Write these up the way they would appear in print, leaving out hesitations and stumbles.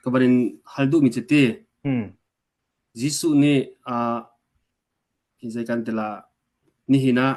Ka van in hal duhmi cu ti Hmm. Jesuh nih uh, zei kan ti la nihin ah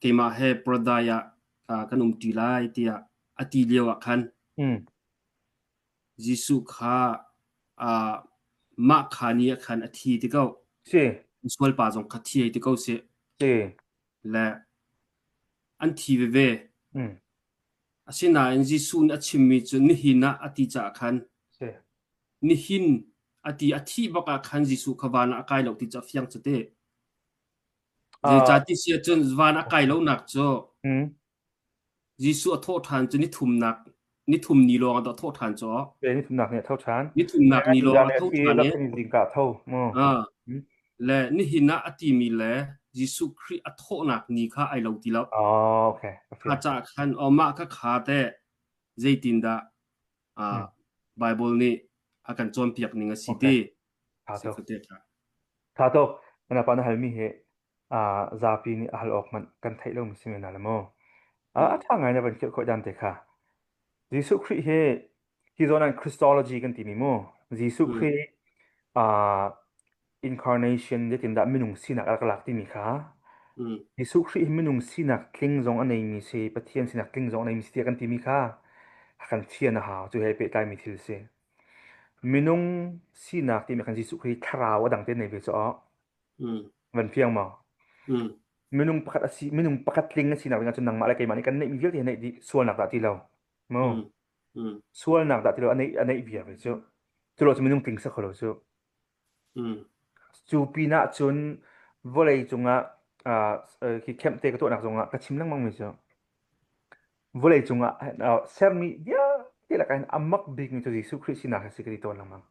keimah he paradise ah uh, kan um ṭi lai tiah a ti lio ah khan Hmm. Jesuh kha uh, mah kha ni ah khan a thi ti ko. Si. Sual pa zong kha thi ai ti ko sih. Si. Le an thi veve. Hmm. Asinain Jesuh nih a chimmi cu nihin ah a ti caah khan Si. nihin a ti a thih bak ah khan Jesuh kha van ah a kai lo ti cu a fiang cu teh. Ah. Zeicah ti si ahcun van a kai lonak cu Hmm. Jesuh a thawh ṭhan cu nithumnak nithum ni lawng ah dah a thawh ṭhan cu. Pe ni thumnak nih a tho ṭhan. Nithumnak ni lawng ah a tho ṭhan i Zingka tho. Mu. ah Hmm. le nihin ah a timi le Jesuh Khrih a thawhnak ni kha ai lo ti lo. Oh, okay. Ka Kha fiang. caah khan aw mah kha kha teh zeitindah Hmm. ah Bible nih a kan cawnpiak ning a si Okay. ti. Tha Si tuk. ka te kha. Tha tuk. Mana pa na halmi hi ah zapi nih a hal awk hmanh kan theih lomi si men hna le mu. Ah, a Mm. ṭha ngai na van khirh khawh dan te kha. Jesuh Khrih hi hi zawn ah Christology kan timi mu. Jesuh Mm. Khrih ah incarnation zeitindah minung sinak a rak lak timi kha Mm. Jesuh Khrih hi minung sinak tling zong a neimi si, Pathian sinak tling zong a neimi si tiah kan timi kha a kan fian a hau. Cu he pehtlaimi thil si. Minung sinak timi khan Jesuh Khrih thlarau a dang te nei ve cu awh. Mm. Van fiang maw? Mm. Minung pakhat a si, minung pakhat tling a sinak ding ahcun nangmah le keimah nih kan neihmi vialte hi neih dih sualnak dah ti lo. Mu. Mm. Mm. Sualnak dah ti lo a neih a neih viar ve cu. Cu lo cu minung tling sa kho lo cu. Mm. Cu pinah cun vawlei cungah uh, khi kemte ka tuahnak zongah ka chim lengmang mi cu vawlei cungah uh, sermi vialte lakah hin a mak bikmi cu Jesuh Khrih sinak hi si ka ti tawn lengmang.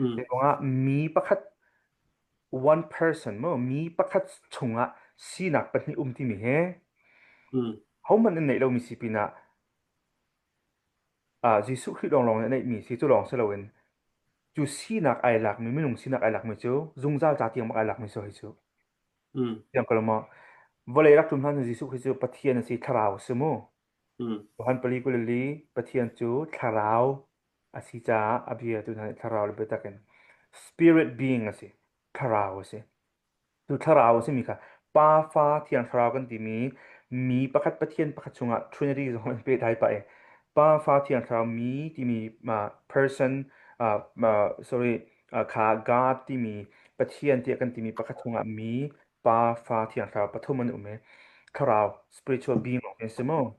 Mm. Hi kongah mi pakhat one person mu mi pakhat chungah sinak pahnih um timi hi Mm. hohmanh in neih lomi si pinah ah Jesuh Khrih lawnglawng nih a neihmi si cu lawng si loin cu sinak ai lakmi minung sinak ai lakmi cu zungzal ca tiang bak ai lakmi si hoi cu. Mm. Tiang ko lo maw? Vawlei rak ṭum hlan cu Jesuh Khrih cu Pathian a si, thlarau a si mu. Mm. Johan pali kulili Pathian cu thlarau a si caah a bia tu hna nih thlarau le biatak in spirit being a si, thlarau a si. Cu thlarau a simi kha Pa, Fa, Thiang Thlarau kan timi mi pakhat Pathian pakhat chungah Trinity zong an pehtlai pah i Pa, Fa, Thiang Thlarau mi timi uh, person uh, uh, sorry uh, kha God timi Pathian tiah kan timi pakhat chungah mi Pa, Fa, Thiang Thlarau pathum an um i thlarau spiritual being an si mu.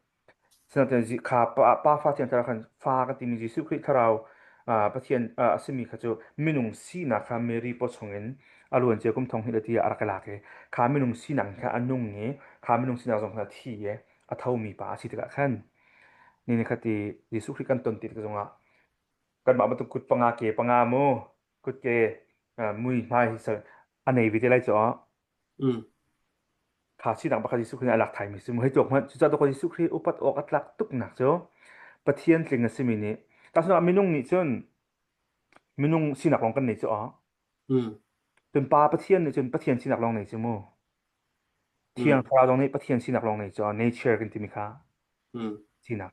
Sinain kha pa fa thiang thlarau khan fa kan timi Jesuh Khrih thlarau Pathian a simi kha cu minung sinak kha Mary paw chungin a luan cia kum thong hnih le ti a rak i lak i kha minung sinak kha a nung i kha minung sinak zong kha a thi i a thomi pa a si tikah khan ni ni khat i Jesuh Khrih kan ton ti tik zongah kanmah bantuk kut panga ke panga mu kut ke mui hmai hi sal a nei ve te lai cu Mm. Kha sinak pakhat Jesuh Khrih nih a lak thaimi si mu hei tuak hmanh. Cucaah dawk Jesuh Khrih upat awk a tlak tuknak cu Pathian tling a simi nih tahchunhnak ah minung nih cun minung sinak lawng kan nei cu ah Mm. cun Pa Pathian nih cun Pathian sinak lawng nei cu mu. Thiang Mm. Thlarau zong nih Pathian sinak lawng nei cu ah nature kan timi kha Mm. sinak.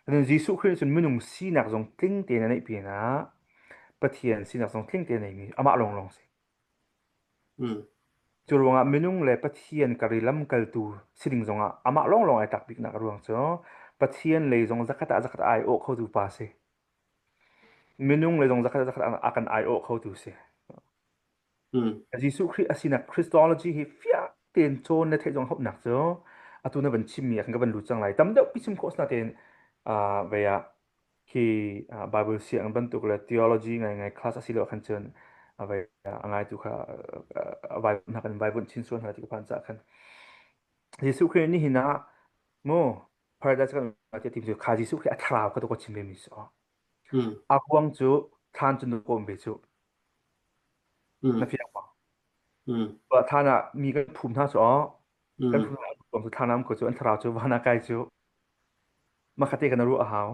Cun Jesuh Khrih nih cun minung sinak zong tling tein a neih pinah Pathian sinak zong tling tein a neimi amah lawnglawng si. Mm. Cu ruangah minung le Pathian kar i lamkaltu si ding zongah amah lawnglawng ai tlak biknak a ruang cu Pathian lei zong zakhat ah zakhat a aiawh khotu pa si. Minung lei zong zakhat ah zakhat ah a kan aiawh khotu si. Mm. Jesuh Khrih a sinak Christology hi fiang tein cawn le theih zong hauhnak cu atu na van chimmi ah khan ka van lut cang lai. Tam deuh pi chim khawh si natein uh, vei ah Khi Bible sianginn bantuk le theology ngaingai class a si lo khan cun a vai a ngaitu kha a vai hna kan vai vunh chin sual hna ti ka phan caah khan Jesuh Khrih nih hin ah mu paradise kan ti tim cu kha Jesuh Khrih a thlarau kha tu ka chim ve mi si Mm. a ruang cu thlan cu nu kom ve cu Mm. na fiang ma Mm. thlan ah mi kan phum hna cu kan Mm. phum hna cu thlan am ko cu an thlarau cu van ah kai cu Makhate kan ruah a hau.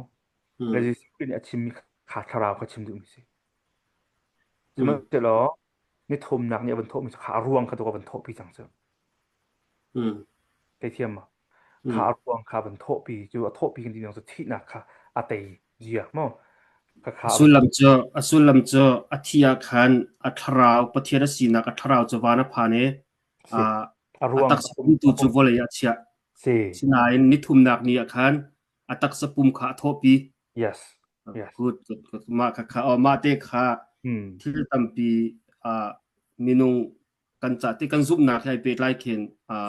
Le Mm. Jesuh Khrih nih a chimmi kha thlarau kha chim duhmi si. Mm. Sihmanhsehlaw ni thumnak nih a van thawhmi cu kha a ruang kha tu a van thawhpi cang cu. Mm. Theithiam ma? Kha Mm. a ruang kha van thawhpi cu a thawhpi kan ti cu thihnak kha a tei zia maw? Khakha A a van sullam cu a sullam cu a thi ah khan a thlarau Pathian a sinak a thlarau cu van a phan i si. A a ruang taksa pum tu a cu pum vawlei ah a chiah. si. Sinain nithumnak ni ah khan a taksa pum kha a thawhpi. Yes. Yes. Good, good, good. Mah kha kha oh, mah te kha Hmm. thil tampi minung kan ca ti kan zumhnak he ai pehtlai khin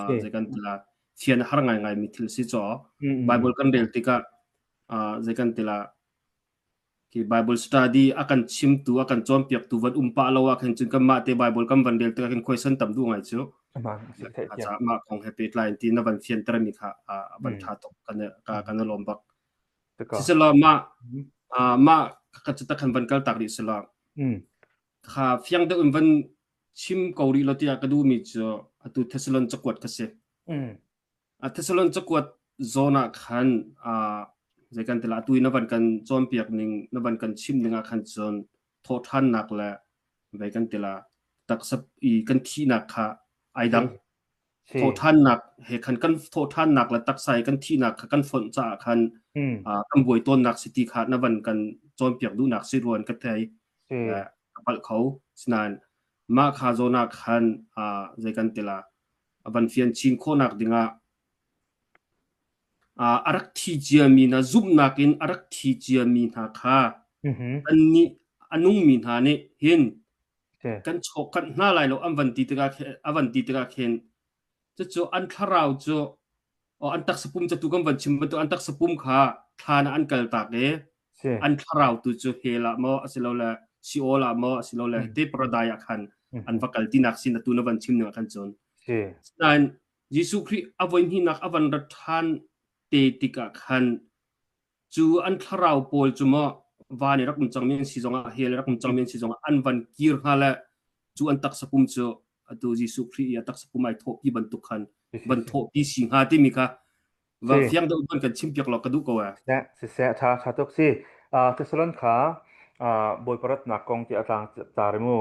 Si. zei kan ti la fian a har ngaingai mi thil si caw Mm, mm, mm. Bible kan rel tikah zei kan ti la khi Bible study a kan chimtu a kan cawnpiaktu van um pah lo ah khin cun kanmah te Bible kan van rel tikah khin khuaisan tam duh ngai cu Aman si theih thiam. ca mah kong he pehtlai in ti na van fianter mi kha a van Mm. tha tuk kan ka kan lawm bak Taka. siselaw mah Mm. mah ka cu takhan van kal tak rih selaw Mm. kha fiang deuh in van chim ko rih lo tiah ka duhmi cu atu Thessalon cakuat kha si. Mm. A Thessalon cakuat zawn ah khan zei kan ti la atu i na van kan cawnpiak ning na van kan chim ning ah khan cun thawhṭhannak le vei kan ti la taksa i kan thihnak kha ai dang. Si. Thawhṭhannak he khan kan thawhṭhannak le taksa i kan thihnak kha kan fonh caah khan Mm. kan buai tawnnak si ti kha na van kan cawnpiak duhnak si ruan ka thei. Si. Ka palh kho. Sinain mah kha zawn ah khan zei kan ti la a van fian chin khawhnak dingah a rak thi ciami hna zumhnak in a rak thi ciami hna kha Mhm. annih a nungmi hna nih hin Si. kan chawhkanh hna lai lo an van ti tikah a van ti tikah khin cucu an thlarau cu an taksa pum cu tu kan van chim bantuk an taksa pum kha thlan ah an kal tak i Si. an thlarau tu cu hell ah maw asilole Sheol ah maw asilole Mm. te paradise ah khan an Mhm. va kal tinak sin atu na van chim ning ah khan cun Si. nain Jesuh Khrih a voi hnihnak a van rat ṭhan te tikah khan cu an thlarau pawl cu maw van i rak um cangmi an si zongah hell i rak um cangmi an si zongah an van kir hnga le cu an taksa pum cu atu Jesuh Khrih i a taksa pum ai thawhpi bantuk khan Si si van si. thawhpi si hnga timi kha va Si. fiang deuh van kan chimpiak law ka duh ko ee. Siseh, siseh, ṭha, ṭha tuk si. Thessalon kha Bawipa ratnak kong ti a tlang car i mu.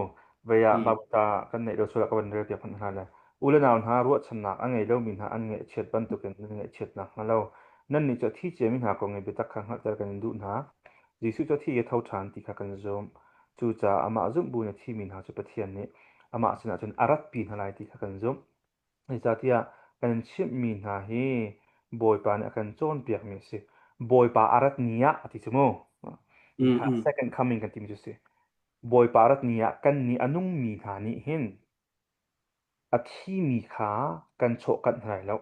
Vei ah Mm. Baibal ta kan neih lo sual ah ka van rel piak hmanh hna le. U le nau hna ruahchannak a ngei lomi hna an ngaihchiat bantukin nan ngaihchiat nakhnga lo nannih cu a thi ciami hna kong i biatak kha hngalhter kan in duh hna. Jesuh cu a thi i a tho ṭhan ti kha kan zumh. Cucaah amah zumh bu in a thimi hna cu Pathian nih amah sinah cun a ratpi hna lai ti kha kan zumh. Zeicahtiah kan in chimhmi hna hi Bawipa nih a kan cawnpiakmi a si. Bawipa a rat ni ah a ti cu mu. Mm, Kha mm, second coming kan timi cu a si. Bawipa a rat ni ah kannih a nungmi hna nih hin a thimi kha kan chawhkanh hna lai lo.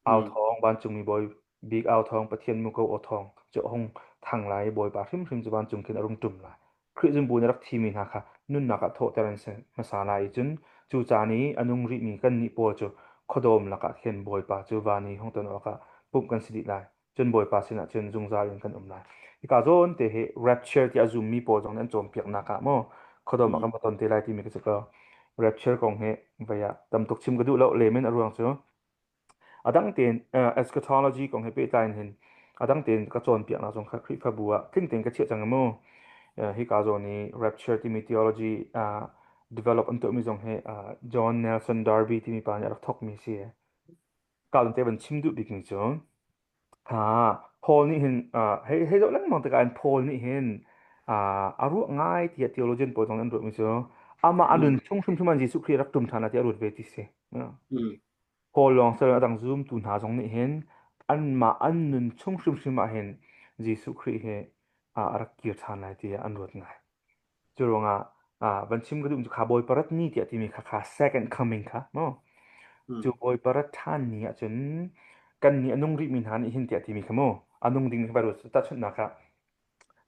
Au mm, thawng, vancungmi bawi bik au thawng, Pathian muko aw thawng cu a hung thang lai i Bawipa hrimhrim cu vancung khin a rung ṭum lai. Khrih zumbu nih a rak thimi hna kha nunnak ah thawhter an si hmasa lai i cun cu caan i a nung rihmi kannih pawl cu khuadawm lakah khin Bawipa cu van i hung ton awkah pumh kan si dih lai. Cun Bawipa sinah cun zungzal in kan um lai. Hika zawn te hi rapture ti a zummi pawl zong nih an cawnpiaknak ah maw khuadawm ah mm, kan va ton te lai timi ka si ko. Rapture kong hi vei ah tam tuk chim ka duh lo lemen a ruang cu A dang tein eschatology kong he pehtlai in hin a dang tein ka cawnpiaknak zong kha Khrihfabu ah tling tein ka chiah cang mu. Hika zawn i rapture timi theology develop an tuahmi zong hi John Nelson Darby timi pa nih a rak thawkmi si. Ka te van chim duh bikmi cu Paul nih hin hei hei zoh lengmang tikah hin Paul nih hin a ruah ngai tiah theologian pawl zong nih an ruahmi cu amah a mm, nun chung hrimhrim ah Jesuh Khrih rak ṭum ṭhan ah tiah a ruat ve ti si. mm, Paul lawng si loin a dang zumtu hna zong nih hin anmah an nun chung hrimhrim ah hin Jesuh Khrih hi a rak kir ṭhan lai tiah an ruat ngai. Cu ruangah van chim ka duh cu kha Bawipa rat ni tiah timi kha kha second coming kha mu. mm, Cu Bawipa rat ṭhan ni ahcun kan nih a nung rihmi hna nih hin tiah timi kha mu a nung ding kha ruat tahchunhnak ah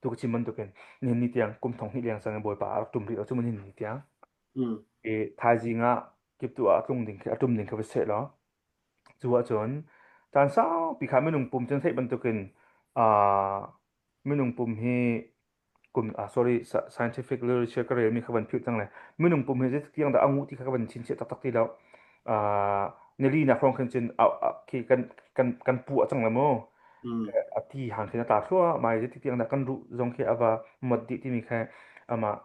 tu ka chim bantukin nihin ni tiang kum thong hnih leng cang in Bawipa a rak ṭum rih lo cu nihin ni tiang mm, i thaizing ah kiptu ah a tlung ding khi a ṭum ding kha va seh law cu ahcun caan saupi kha minung pum cun theih bantukin minung pum hi kum sorry scientific literature ka relmi kha van philh cang le minung pum hi zeitik tiang dah a nguh ti kha ka van chinchiah taktak ti lo nili nak hrawng khin cun khi kan kan kan pu a cang le mu mm, a ti hang khin a tla thluahmah i zeitik tiang dah kan ruh zong khi a va mot dih timi kha amah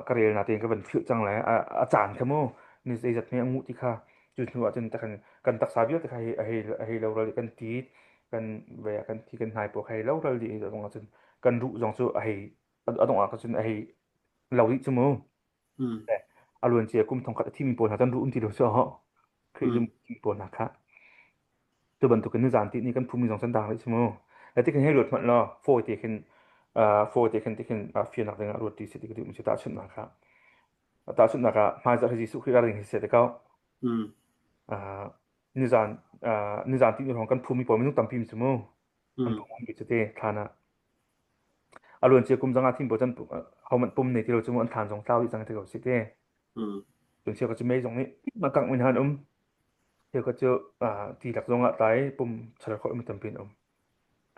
ka rel na tein ka van philh cang le a caan kha mu ni zeizat hme a nguh ti kha cu hnu ah cun kan kan taksa vialte kha a hei a hei lo ral i kan tit kan ve kan thi kan hnai pawl kha hei lo ral dih zong ah cun kan ruh zong cu a hei a dongh ah cun a hei lo dih cu mu. A luan cia kum thongkhat a thimi pawl hna can ruh um ti lo cu Khrih zum pawl hna kha tu bantukin nizan ti ni kan phumi zong can dang rih cu mu. Le ti khin hei ruat hmanh law fawi te khin fawi te khin ti khin fiannak ding ah ruat ti si ti ka duh mi cu tahchunhnak kha tahchunhnak ah hmaizarh hi Jesuh Khrih ra ding hi si te ko. Nizan nizan ti ni hrawng kan phumi pawl minung tampi mi cu mu. An phung mi cu te thlan ah a luan cia kum zanga thim pawl can hohmanh pum nei ti lo cu mu an thlan zong tlau dih cang te ko si te. Cun cheukhat cu mei zong nih a kangh mi hna an um. Cheukhat cu ti lak zong ah tlai pum char khawh mi tampi an um.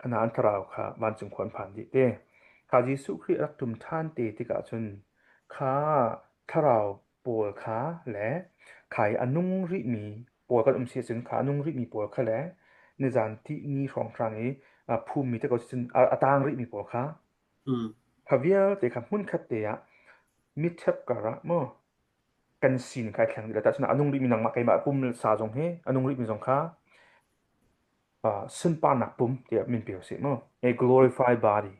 Ana an thlarau kha vancung khua an phan dih te. Kha Jesuh Khrih rak ṭum ṭhan te tikah cun kha thlarau pawl kha le kha i a nung rihmi pawl kan um si ahcun kha a nung rihmi pawl kha le nizan tihni hrawnghrang i phummi te ko cun a tang rihmi pawl kha kha vialte kha hmunkhat te ah mitṭhep kar ah maw kan sin kha ai thleng dih lai. Tahchunhnak a nung rihmi nangmah keimah pum sa zong hi a nung rihmi zong kha sunparnak pum tiah min pe usih mu. A glorified body.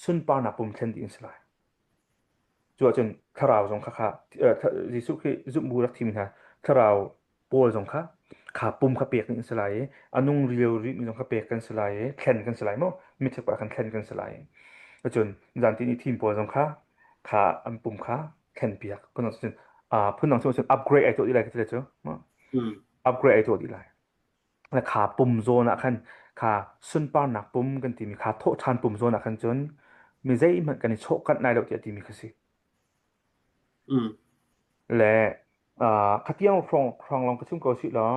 Sunparnak pum thlen dih an si lai. Cu ahcun thlarau zong kha kha Jesuh Khrih zumh bu rak thimi hna thlarau pawl zong kha kha pum kha pek ding an si lai i a nung lio rihmi zong kha pek kan si lai i thlen kan si lai maw mitthep ah khan thlen kan si lai. Cun zanti ni thim pawl zong kha kha an pum kha thlen piak phundang cun phundang cun upgrade ai tuah dih lai ka ti cu upgrade ai tuah dih lai. Na kha pum zawn ah khan kha sunparnak pum kan timi kha thawhṭhan pum zawn ah khan cun mi zeihmanh kan i chawhkanh lai lo tiah timi kha si. Le khatiang hrawng hrawng lawng ka chim ko sih law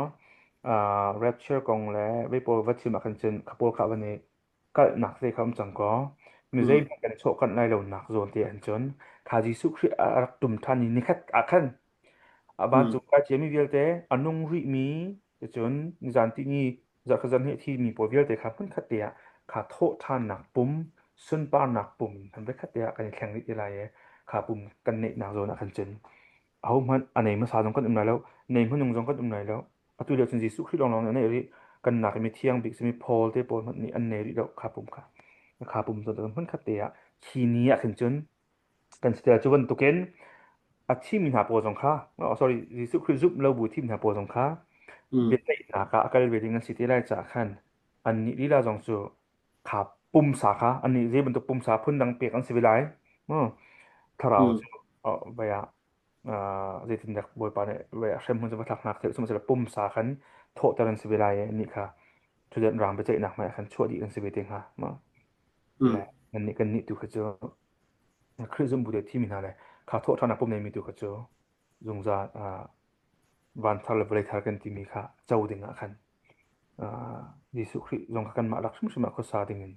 rapture kong le vei pawl va chim ah khan cun kha pawl kha van i kalhnak te kha um cang kaw mi zeihmanh kan i chawhkanh lai lo nak zawn te an cun kha Jesuh Khrih a rak tum ṭhan i nikhat ah khan a vancung kai ciami vialte a nung rihmi Cucun nizan tihni zarhkhat zarhhnih a thimi pawl vialte kha hmunkhat te ah kha thawhṭhannak pum, sunparnak pum in khan voikhat te ah kan i thleng dih te lai i kha pum kan neihnak zawn ah khan cun ahohmanh a nei hmasa zong kan um lai lo, nei hmanung zong kan um lai lo. Atu lio cun Jesuh Khrih lawnglawng nih a neih rih. Kan nak i mithiang bik simi Paul te pawl hmanh nih an nei rih lo kha pum kha. Kha pum zawn ah hmunkhat te ah khi ni ah khin cun kan si cu bantukin a thimi hna pawl zong kha oh, sorry Jesuh Khrih zumh lo bu thimi hna pawl zong kha biaceihnak ah a kal ve ding an si te lai caah khan annih lila zong cu kha pumsa kha annih zei bantuk pumsa phundang pek an si ve lai thlarau cu vai ah zeitindah Bawipa nih vai ah hrem hmun cu va thlak hna sihmanhsehlaw pumsa khan thawhter an si ve lai i annih kha thutdan rang biaceihnak hmai ah khan chuah dih an si ve te hnga le nannih kannih tu kha cu Khrih zumbu te thimi hna le kha thawhṭhannak pum neimi tu kha cu zungzal van thar le vawlei thar kan timi kha co ding ah khan Jesuh Khrih zong kha kanmah lak hrimhrim ah khuasa ding in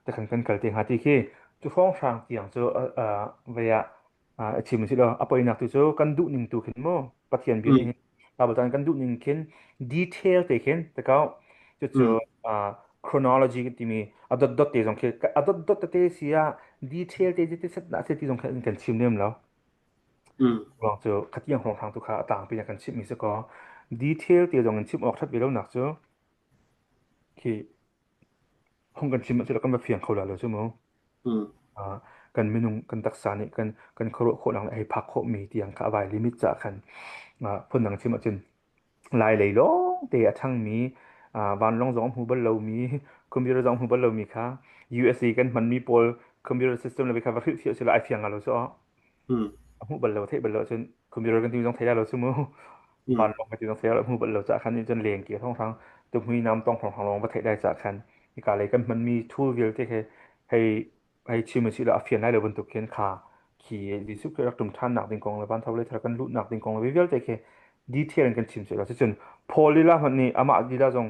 te khan kan kal te hnga ti khi cu hrawnghrang tiang cu vei ah a chim si lo a poinak tu cu kan duh ning tu khin mu Pathian bia nih Bible caan kan duh ning khin detail te khin te kau cucu chronology timi a dot dot te zong khi a dot dot tete si ah detail te te set na se ti zong khin kan chim lem lo ruang cu khatiang hrawng hrang tu kha a tlangpi na kan chimh mi si ko detail te zong in chim awk that ve lo nak cu khi hung kan chim ah kan va fiang kho la lo cu mu kan minung kan taksa nih kan kan khuaruah khawhnak le hei phak khawhmi tiang kha a vai limit cah khan phundang chim ahcun lai lei lawng te a ṭhangmi vanlawng zong a hmu bal lomi computer zong a hmu bal lomi kha USA kan hmanmi pawl computer system le kha va hrilhfiah sila ai fiang lo cu a hmuh bal lo theih bal lo cun computer kan ti zong thei la lo cu mu vanlawng kan ti zong thei la hmu bal lo cah khan cun leng ki thong hrang tuhmui nam tong thong hrang lawng va theih lai cah khan hika lei kan hmanmi tool vialte he hei hei chim si lo a fian lai lo bantuk khin kha khi Jesuh Khrih rak tum ṭhan nak ding kong le van tho le thar kan luh nak ding kong le vialte khi detail in kan chim si lo cucun Paul lila hmanh nih amah lila zong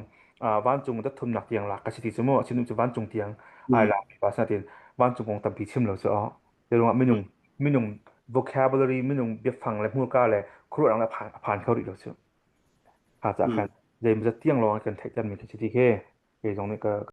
vancung dat thumnak tiang lak ka si ti cu mu a chim cu vancung tiang ai lak mi pa sinatin vancung kong tampi chim lo cu Zeiruangah minung minung vocabulary minung biafang le hmurka le khuaruahnak le a phan, a phan kho rih lo cu. Kha cah khan zeimawzat tiang lawng kan theihtermi khi si ti khi kei zong nih ka.